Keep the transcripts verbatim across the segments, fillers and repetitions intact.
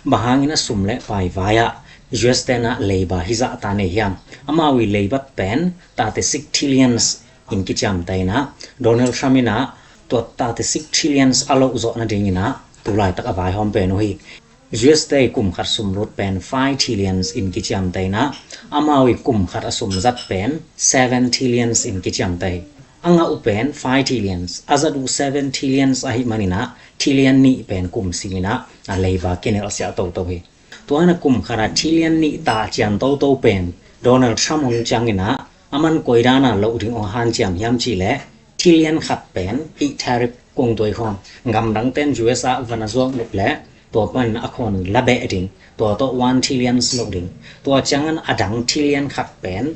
Bang hangin a sum le pai vai-ah U S te in ah leiba hizah ta nei hiam? Amau i leibat pen thirty-six trillions in kiciamteh in ah, Donald Trump in ah tua thirty-six trillions a loh zawh nadingin ah tulaitak a vaihawm pen uh hi. U S te i kum khat sumlut pen five trillions in kiciamteh in ah, amau i kum khat a sumzat pen seven trillions in kiciamteh hi. A ngah uh pen five trillions, a zat uh seven trillions ahih manin ah trillion nih pen kum simin ah a leiba kinelhsiah toto hi. Tua in ah kum khat a trillion nih ta cian toto pen Donald Trump hong ciangin ah aman koidan a loh ding hong hanciam hiam cih leh, trillion khat pen hih tariff kong tuai khawn, gamdangte'n U S ah van a zuak nop leh tua pan a khawn la beh ding, tua tawh one trillion loh ding. Tua ciangin a dang trillion khat pen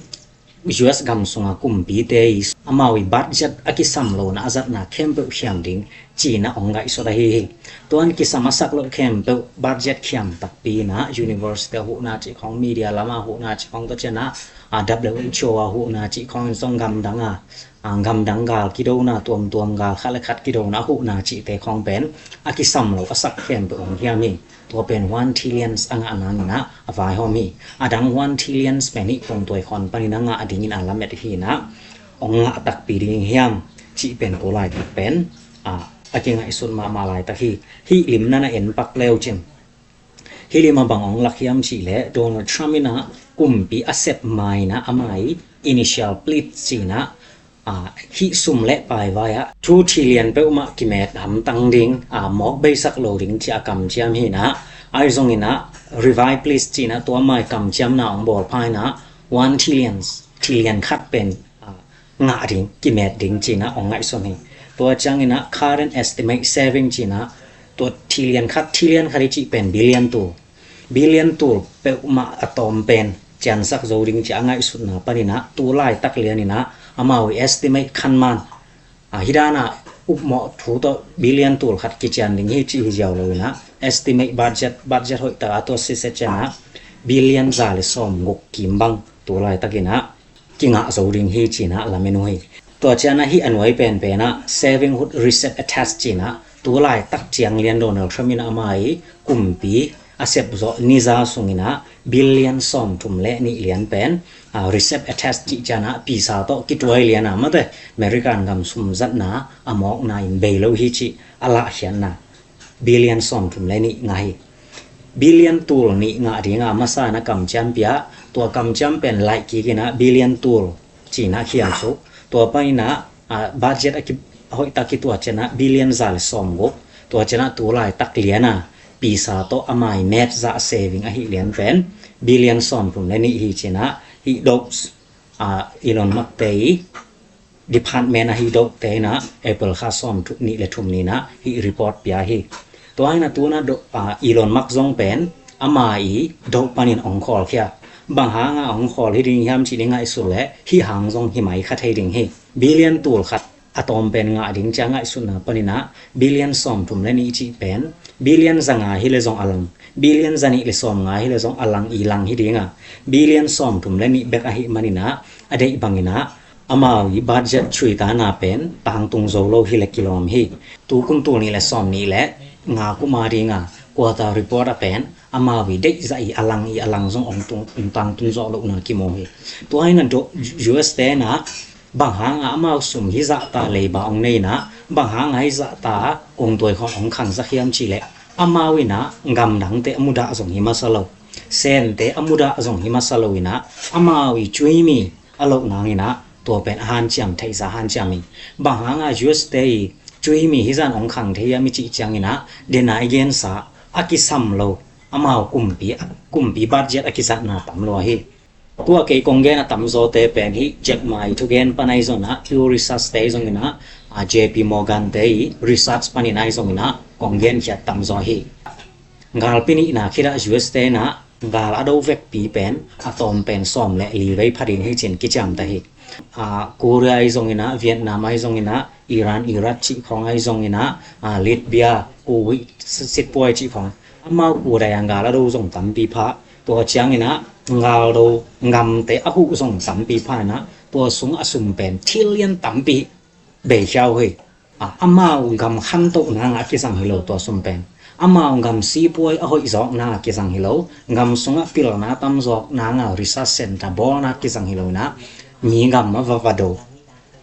U S gam sunga kumpite i amau i budget a kisam lohna a zatna khempeuh khiam ding ci-in ah hong ngaihsut ahi hi. Tua in kisam a sak loh khempeuh budget khiam takpi in ah, university a huhna cih khawng, media lam a huhna cih khawng, tua ciang ah W H O a huhna cih khawng in zong gamdang a, a, gamdang gal kidona tuamtuam gal khat le khat kidona a huhna cihte khawng pen a kisam lo a sak khempeuh hong hiam hi. Tua pen one trillion a ngah nangin ah a vaihawm hi. A dang one trillion pen hih kong tuai khawn panin a ngah dingin a lamet hi in ah, hong ngah takpi ding hiam cih pen tulaitak pen, a, a kingaihsut mahmah laitak hi. Hih limna na en pak le uh cin, hih lim ah bang hong lak hiam cih leh, Donald Trump in ah kumpi a sep ma in ah ama i initial pledge ci-in ah, a, hih sum le pai vai-ah two trillion peuhmah kimet hamtang ding, a, mawk beisak lo ding ci-a kamciam hi in ah, ahi zongin ah revised pledge ci-in ah tua ama i kamciamna hong bawl pha in ah one trillion, trillion khat pen, a, ngah ding, kimet ding ci-in ah hong ngaihsun hi. Tua ciangin ah current estimate saving ci-in ah, tua trillion khat, trillion khat i cih pen billion tul, billion tul peuhmah a tawm pen ciansak zo ding ci-a ngaihsutna panin ah tulaitak lianin ah amau i estimate khan man, a, hih dan a upmawh thu tawh billion tul khat kician ding hi cih hi ziau lo in ah, estimate budget, budget hoih tak a tua sitset ciang ah billion za le sawmguk kim bang tulaitakin ah kingah zo ding hi ci-in ah lamen uh hi. Tua ciang ah hih a nuai penpen ah saving hood reset a task ci-in ah tulaitak ciang lian Donald Trump in ama i kumpi a sep zawh ni za sungin ah billion sawmthum le nih lian pen, a, reset a task cih ciang ah pisa tawh kituai lian a, mate, American gam sumzatna a mawkna in bei lo hi cih a lahkhiatna billion sawmthum le nih ngah hi. Billion tul nih ngah ding a masa in ah kamciam pia, tua kamciam pen laih kik in ah billion tul ci-in ah khial suk. Tua panin ah, a, budget a ki, hoih tak kituat ciang ah billion za le sawmguk. Tua ciang ah tulaitak lian a pisa tawh ama i met zah saving ahih lian pen billion sawmthum le nih hi ci-in ah, hih Dow, a, Elon Musk te i department ahi Dow te in ah April kha sawmnih le thum ni-in ah hih report pia hi. Tua hi in ah tu-in ah Dow, a, Elon Musk zong pen ama i Dow panin hong khawlkhia. Bang hanga hong khawl hi ding hiam cih i ngaihsut leh hih hang zong hi mai kha thei ding hi. Billion tul khat a tawm pen ngah ding ci-a ngaihsutna panin ah billion sawmthum le nih cih pen billion zanga hi leh zong a lang, billion zanih le sawmnga hi leh zong a lang i lang hi ding a, billion sawmthum le nih bek ahih manin ah a deih bangin ah amau i budget chuitana pen tangtung zo lo hi leh kilawm hi. Tu kum tul nih le sawmnih le nga kum a ding a quarter report ah pen amau i deih zah i a lang i a lang zong hong tung, hong tangtung zawh lohna kimu hi. Tua hi in ah Dow, U S te in ah bang hanga amau sum hizah ta leiba hong nei in ah, bang hanga hizah ta kongtuai khawng hong khangsak hiam cih leh, amau in ah gamdangte a mudah zong hi masa lo, Sente a mudah zong hi masa lo in ah, amau i cuimi a loh nangin ah tua pen a hanciam theihsa hanciam hi. Bang hanga U S te i cuimi hizah in hong khang thei hiam i cih ciangin ah, dena i gensa a kisam lo, amau kumpi, kumpi budget a kizatna tam lua hi. Tua kei kong gen a tamzawte pen hih Jack Ma i thugen pan ahi zongin ah, Pew Research te ahi zongin ah, a, J P Morgan te i research panin ahi zongin ah kong genkhiat tamzaw hi. Galpi nihna khit ah U S te in ah gal a do vekpi pen a tawm pen sawm le li vei pha ding hi ci-in kiciamteh hi. A, Korea ahi zongin ah, Vietnam ahi zongin ah, Iran, Iraq cih khawng ahi zongin ah, a, Libya, Kuwait, sitpuai cih khawng, amau kudai a gal a do zong tampi pha. Tua ciangin ah gal do gamte a huh zong tampi pha in ah, tua sung a sum pen trillion tampi bei khia uh hi. A, amau gam khantoh nangah a kizang hi lo tua sum pen. Amau gam sipuai a hoih zawkna kizang hi lo, gam sungah pilna tam zawkna ngal research center bawlna kizang hi lo inah, mi gam a va va do.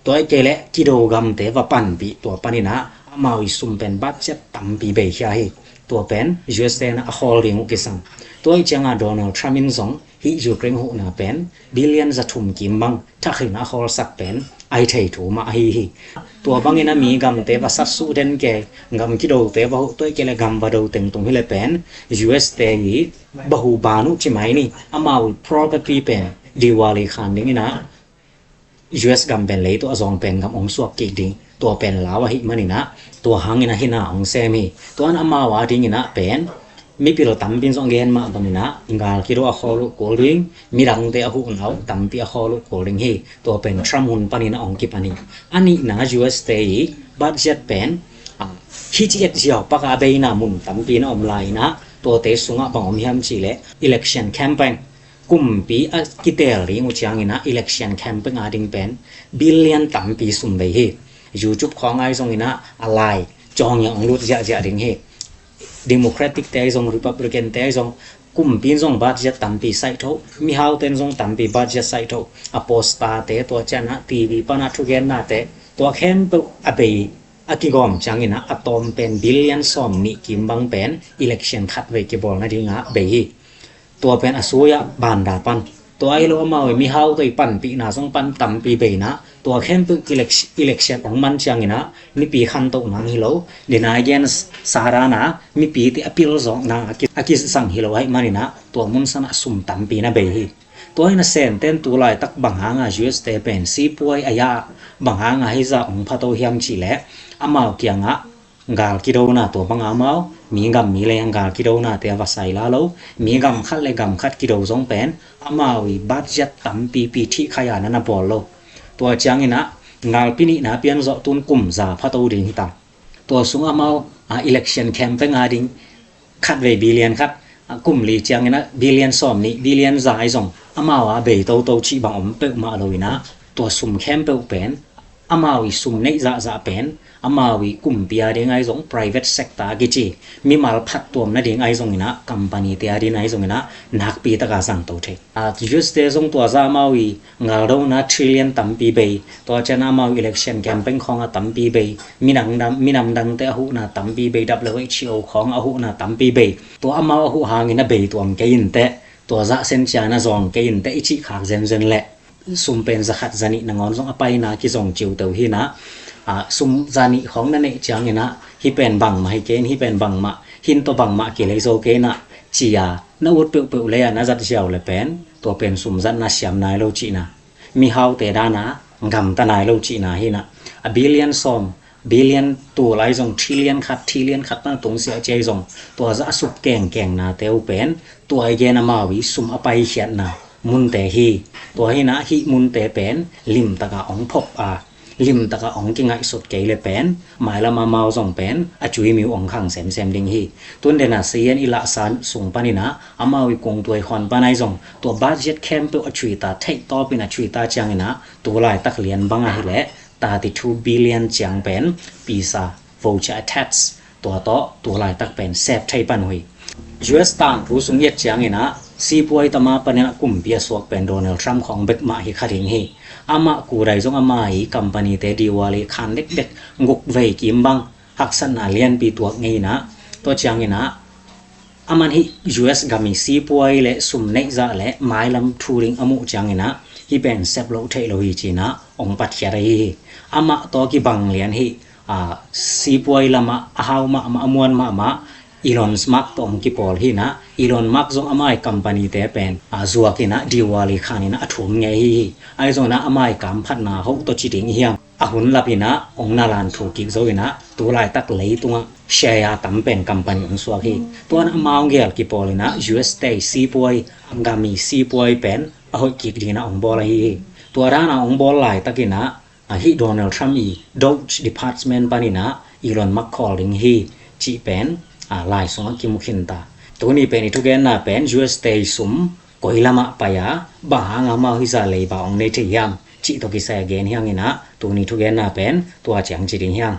Tua i kei leh kido gamte va panpih, tua paninah amau i sum pen budget tampi bei khia hi. Tua pen U S te na a khawl ding uh kisam. Tua i cianga Donald Trump in zong hih Ukraine huhna pen billion za thum kim bang thakhin a khawlsak pen ai thei thu mah ahi hi. Tua bangin a mi gamte va satsuh den kei, gam kidote va huh, tua i kei leh gam va do tengtung hi le pen U S te i bahu ban uh ci mai ni. Amau i property pen Diwali khan dinginah U S gam pen lei tawh a zawng pen gam hong suak kik ding, tua pen lau ahih maninah, tua hangin a hina hong sem hi. Tua in amau a dinginah pen mipil tampi in zong gen mah banginah, gal kido a khawl uh kul ding, midangte a huhna uh tampi a khawl uh kul ding hi. Tua pen Trump hun paninah hong kipan hi. A nihna U S te i budget pen, ah, hih ci et ziau paka a beina mun tampi na om lai inah, tuate sungah bang om hiam cih leh election campaign, kumpi a kitel ding uh cianginah election campaign a ding pen billion tampi sum bei hi. YouTube khawng ai zonginah a lai cawng ia hong lut ziahziah ding hi. Democratic te ai zong, Republican te ai zong, kumpi in zong budget tampi saih tho, mihaute in zong tampi budget saih tho. A poster te, tua cianah T V panah thugennate, tua khempeuh a bei a kigawm cianginah a tawm pen billion sawm nih kim bang pen election khat vei kibawl nadingah bei hi. Tua pen a sui-ah banda pan. Tua ahi lo amau i mihau tawh i panpihna zong pan tampi bei inah, tua khempeuh election hong man cianginah mipi khantoh nang hi lo. Dinai gen sa dana mipite a pil zawkna a ki, a kisang hi lo ahih maninah, tua mun sanah sum tampi na bei hi. Tua hi na Senten tu laitak bang hanga U S te pen sipuai a ya, bang hanga hizah hong phato hiam cih leh, amau kiangah gal kidona tua banga amau mi gam mi leng gal kidonate a va saila lo. Mi gam khat le gam khat kido zong pen amau i budget tampipi thih khaia na na bawl lo. Tua cianginah galpi nihna pian zawh tun kum za phato ding hita. Tua sung amau, ah, election campaign a ding khat vei billion khat, ah, kum li cianginah billion sawm nih, billion za ai zong amau a bei toto cih bang om peuhmah lo inah, tua sum khempeuh pen amau i sum neih zahzah pen, amau i kumpi a ding ai zong, private sector kici, mimal phattuam nading ai zonginah, company te a ding ai zonginah nakpi taka zangto thei. Ah, U S te zong tua zah amau i galdona trillion tampi bei, tua cianah amau election campaign khawng a tampi bei, minam dang, minam dangte a huhna tampi bei, W H O khawng a huhna tampi bei. Tua amau a huh hangin a bei tuam kei inteh, tua zah sen cianah zawng kei inteh i cih khak zenzen leh, sum pen za khat za nih nangawn zong a paina kizong ciuteu hinah, ah, sum za nih khawng na neih cianginah, hih pen bangmah hi kei in, hih pen bangmah, hih tawh bangmah kilei zo kei inah, ci-a na ut peuhpeuh lei-a na zat ziau le pen, tua pen sum zatna siam nai lo cihna, mihaute dana gamta nai lo cihna hinah. A billion sawm, billion tul ai zong, trillion khat, trillion khat pan tungsiah ci ai zong, tua zah a suk kengkeng nate uh pen, tua i gen amau i sum a paikhiatna munte hi. Tua hinah hih munte pen limtaka hong phop a, limtaka hong kingaihsut kei le pen, mailam amau zong pen a cuimiu hong khang semsem ding hi. Tun dena sian i lahsa sung paninah, amau i kungtuai khawn pan ai zong, tua budget khempeuh a cuita, theihtawpin a cuita cianginah, tu laitak lian bang ahileh thirty two billion ciang pen pisa, voucher, tax, tua tawh tu laitak pen sep thei pan uh hi. U S tangthu sung i et cianginah, sipuai tama paninah kumpi a suak pen Donald Trump khawng bek mah hi kha ding hi. Amah kudai zong ama i company te Diwali khan dekdek guk vei kim bang haksatna lianpi tuak ngei inah, tua cianginah, aman hih U S gam i sipuai le sum neih zah le mailam thu ding a muh cianginah, hih pen sep loh theih lo hi cinah hong patkhiat ahi hi. Amah tawh kibang lian hih, ah, sipuai lamah a hau mahmah, a muan mahmah Elon Musk tawh hong kipawl hinah, Elon Musk zong amah i company te pen, ah, zuakinah Diwali khaninah a thum ngei hi hi. Ahi zonginah amah i kamphatna hoh tawh ci ding hiam, a hun lapinah hong nalan thu kik zo inah, tu laitak leitungah share a tam pen company hong suak hi. Tuan amah hong gel kipawlinah U S te i sipuai, a gam i sipuai pen a hoih kik dinginah hong bawl ahi hi. Tua dana hong bawl laitakinah, a hih Donald Trump i Doge Department paninah Elon Musk khawl ding hi cih pen, a, lai sungah kimu khinta. Tuni pen i thugenna pen U S te i sum koi lamah pai a, bang hanga amau hizah leiba hong nei thei hiam cih tawh kisai a gen hianginah, tuni thugenna pen tua ciang ci ding hiang.